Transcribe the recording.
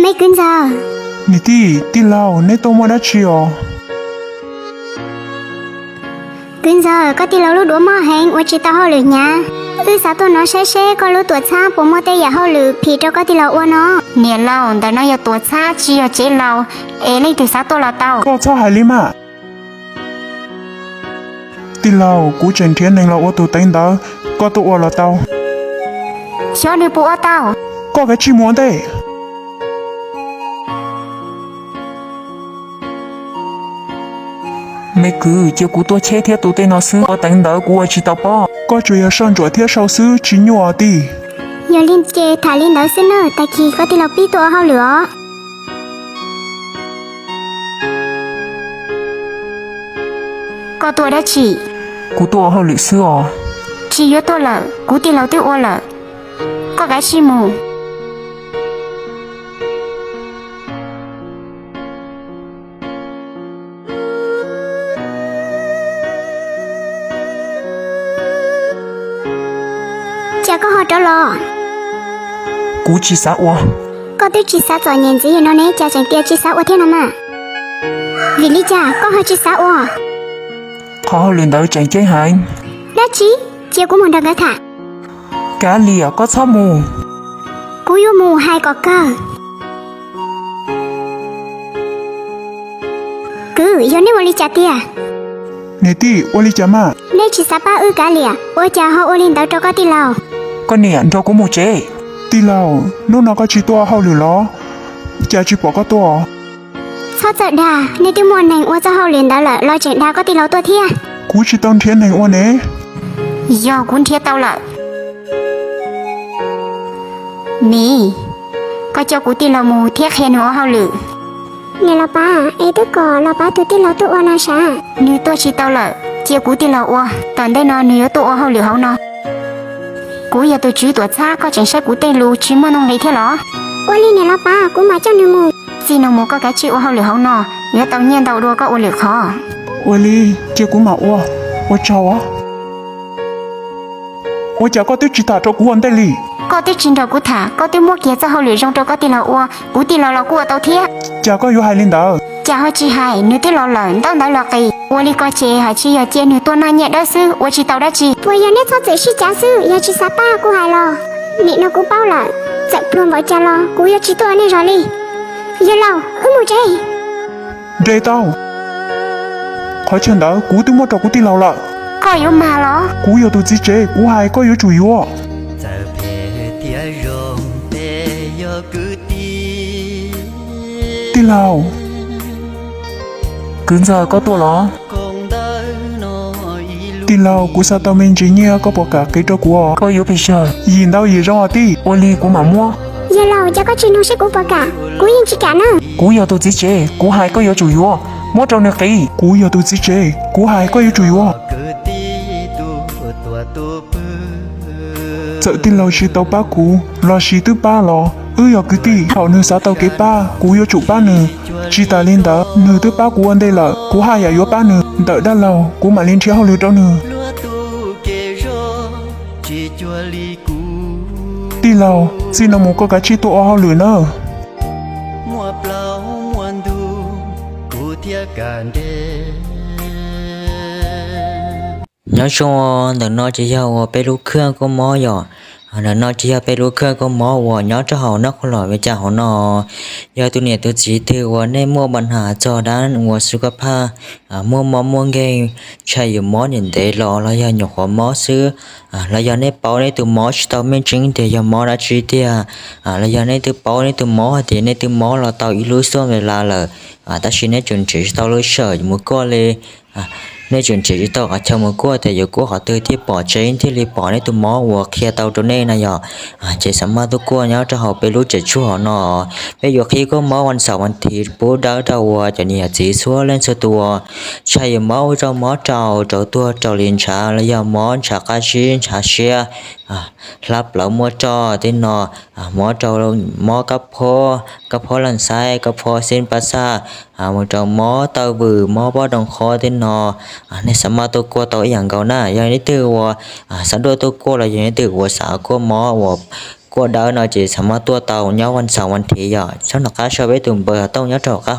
Me kwv ntxawg. Niam tij, tij laug, neb tuaj muaj dab tsi os? Kwv ntxawg, koj tij laug lub duav mob heev ua tsis tau hauj lwm hnyav. Wb xav tuaj nov saib seb koj lub tuam txhab puas muaj tej yam hauj lwm phim rau koj tij laug ua no. Niam laus, ntawm no yog tuam txhab tsis yog tsev laus, es leej twg xav tuaj los tau. Koj txhob hais li mas. Tij laug, kuv tseem nrhiav neeg los ua tus teev ntawv, koj tuaj ua los tau. Xyov nws puas ua tau. Koj kav tsij mus ua ntej. Me kwv, cia kuv tuaj cheb thiab tu tej no xwb, ua teev ntawv kuv ua tsis tau pob. Koj tsuas yog soj ntsuam thiab sau xwb tsis nyuaj os tij. Yog li ces tham li ntawd xwb nawb, tag kis koj tij laug pib tuaj ua hauj lwm os. Koj tuaj dab tsi? Kuv tuaj ua hauj lwm xwb os. Tsis yuav tuaj lawm, kuv tij laug twb ua lawm. Koj kav tsij mus. Cas koj ho rov los? Kuv tsis xav ua. Koj twb tsis xav txom nyem ntxiv no ne, cas tseem tias tsis xav ua thiab no mas? Vim li cas koj ho tsis xav ua? Qhov hauj lwm ntawd tseem ceeb heev. Dab tsi? Cia kuv mus nrog nkawd tham. Kav liam, koj txhob mus. Kuv yuav mus, hais kom kawg. Kwv, yog neb ua li cas tiag? Niam tij, ua li cas mas? Neb tsis xav pab wb kav liam, ua cas ho ua li ntawd rau koj tij laug? Koj niam, nrog kuv mus tsev. Tij laug, hnub no koj tsis tuaj hauj lwm los? Cas tsis pom koj tuaj? Txhob txawm dag, nej twb muaj neeg ua txoj hauj lwm ntawd lawm los tseem dag koj tij laug tuaj thiab. Kuv tsis tau nrhiav neeg ua ne. Yog kuv nrhiav tau lawm. Nim, koj coj kuv tij laug mus thiab qhia nws ua hauj lwm. Niam los pab, es twb kom los pab tus tij laug tuaj ua no sav. Nws tuaj tsis tau lawm, cia kuv tij laug ua. Tom ntej no nws yuav tuaj ua hauj lwm hauv no. Kuv yog tus tswv tuam txhab, koj tseem saib kuv tej lus tsis muaj nuj nqis thiab los? Ua li niam los pab, kuv mam coj nws mus. Txij no mus koj kav tsij ua hauj lwm hauv no, yuav tau nyiaj ntau dua koj ua lwm qhov. Ua li, cia kuv mam ua. Ua tsaug. Ua cas koj twb tsis tham rau kuv ua ntej li? Koj twb tsis nrog kuv tham, koj twb muab kiag txoj hauj lwm zoo rau koj tij laug ua, kuv tij laug los kuj ua tau thiab. Cas koj yuav hais li ntawd? Cas ho tsis hais, nws twb los lawm, ntaub ntawv los qis. Ua li ko ces hais tsis yog cia nws tuaj noj nyiaj dawb xwb, ua tsis tau dab tsi. Puas yog neb txhob txwm sib cav xwb, yog tsis xav pab kuv hais los? Nim no kuv paub lawm, txawm pluag npaum cas los kuv yuav tsis tuaj ua nej zog li. Yawg laus, wb mus tsev. Nres tau. Qhov chaw ntawd kuv twb muab rau kuv tij laug lawm. Koj yuav mag los? Kuv yog tus txiv tsev, kuv hais koj yuav tsum yuav. Tij laug. Kwv ntxawg, koj tuaj los? Tij laug, kuv xav tau me ntsis nyiaj, koj puas kam qiv rau kuv? Koj yuav pes tsawg? Yim ntau yim zoo os tij. Ua li kuv mam muab. Yawg laus, cas koj tsis nug seb kuv puas kam? Kuv yeej tsis kam na. Kuv yog tus txiv tsev, kuv hais koj yuav tsum yuav. Muab rau nws qiv. Kuv yog tus txiv tsev, kuv hais koj yuav tsum yuav. Txawm tij laug tsis tau pab kuv lossis twb pab los wb yog kwv tij, thaum nws xav tau kev pab kuv yuav tsum pab nws. Tsis tas li ntawd nws twb pab kuv ua ntej lawm, kuv haj yam yuav pab nws. Ntawm dab laug kuv mam li nrhiav hauj lwm rau nws. Tij laug, txij no mus koj kav tsij tuaj ua hauj lwm nawb. Nyob zoo, ntawm no ces yog uas peb lub khaj kub mob yom. Ntawm no ces yog peb lub khaj kub mob uas nyob rau hauv nab qhua los vim cas hauv no yog tus niam tus txiv twg uas nej muaj npam nas txog dab uas xwb koj phaj, muaj mob muaj nkeeg, tshaj yuav mob niam ntev los los yog nyuam qhuav mob xwb, los yog nej paub nej tus mob tsis tau meej tseeb tias yog mob dab tsi tiag, los yog nej twb paub nej tus mob hais tias nej twb mob los tau ib lub xyoo ntawd lawm, tab sis nej tseem nrhiav tsis tau lub sij hawm mus kuaj li. Nej tseem nrhiav tsis tau qhov chaw mus kuaj tias yuav kuaj qhov twg thiaj pom tseeb thiaj li pom nej tus mob uas qhia tau rau nej na yom. Ces xav maj tuaj kuaj nyob rau hauv peb lub tsev tshuaj hauv no. Peb yuav qhib koj mob vas xaum vas thiv pub dawb rau uas cov niam txiv txhua leej txhua tus uas tshaj yuav mob ua rau mob raus, raus tuag raus li ntshav los yog mob ntshav qab zib ntshav siab, hlab plawv muaj roj tej no, mob rau mob kab phob, kab phob laj xaib, kab phob xib pab xaj, mus rau mob taw vwm, mob pob doos qhov tej no, nej xav maj tuaj kuaj tau ib yam nkaus na. Yog nej twg uas xav duaj tuaj kuaj los yog nej twg uas xav kuaj mob uas Ua dawb no ces xam maj tuaj tau nyob vas xaum vas thiv yom, txhob nov qab sau peb tus npawb xov tooj nyob rau hauv qab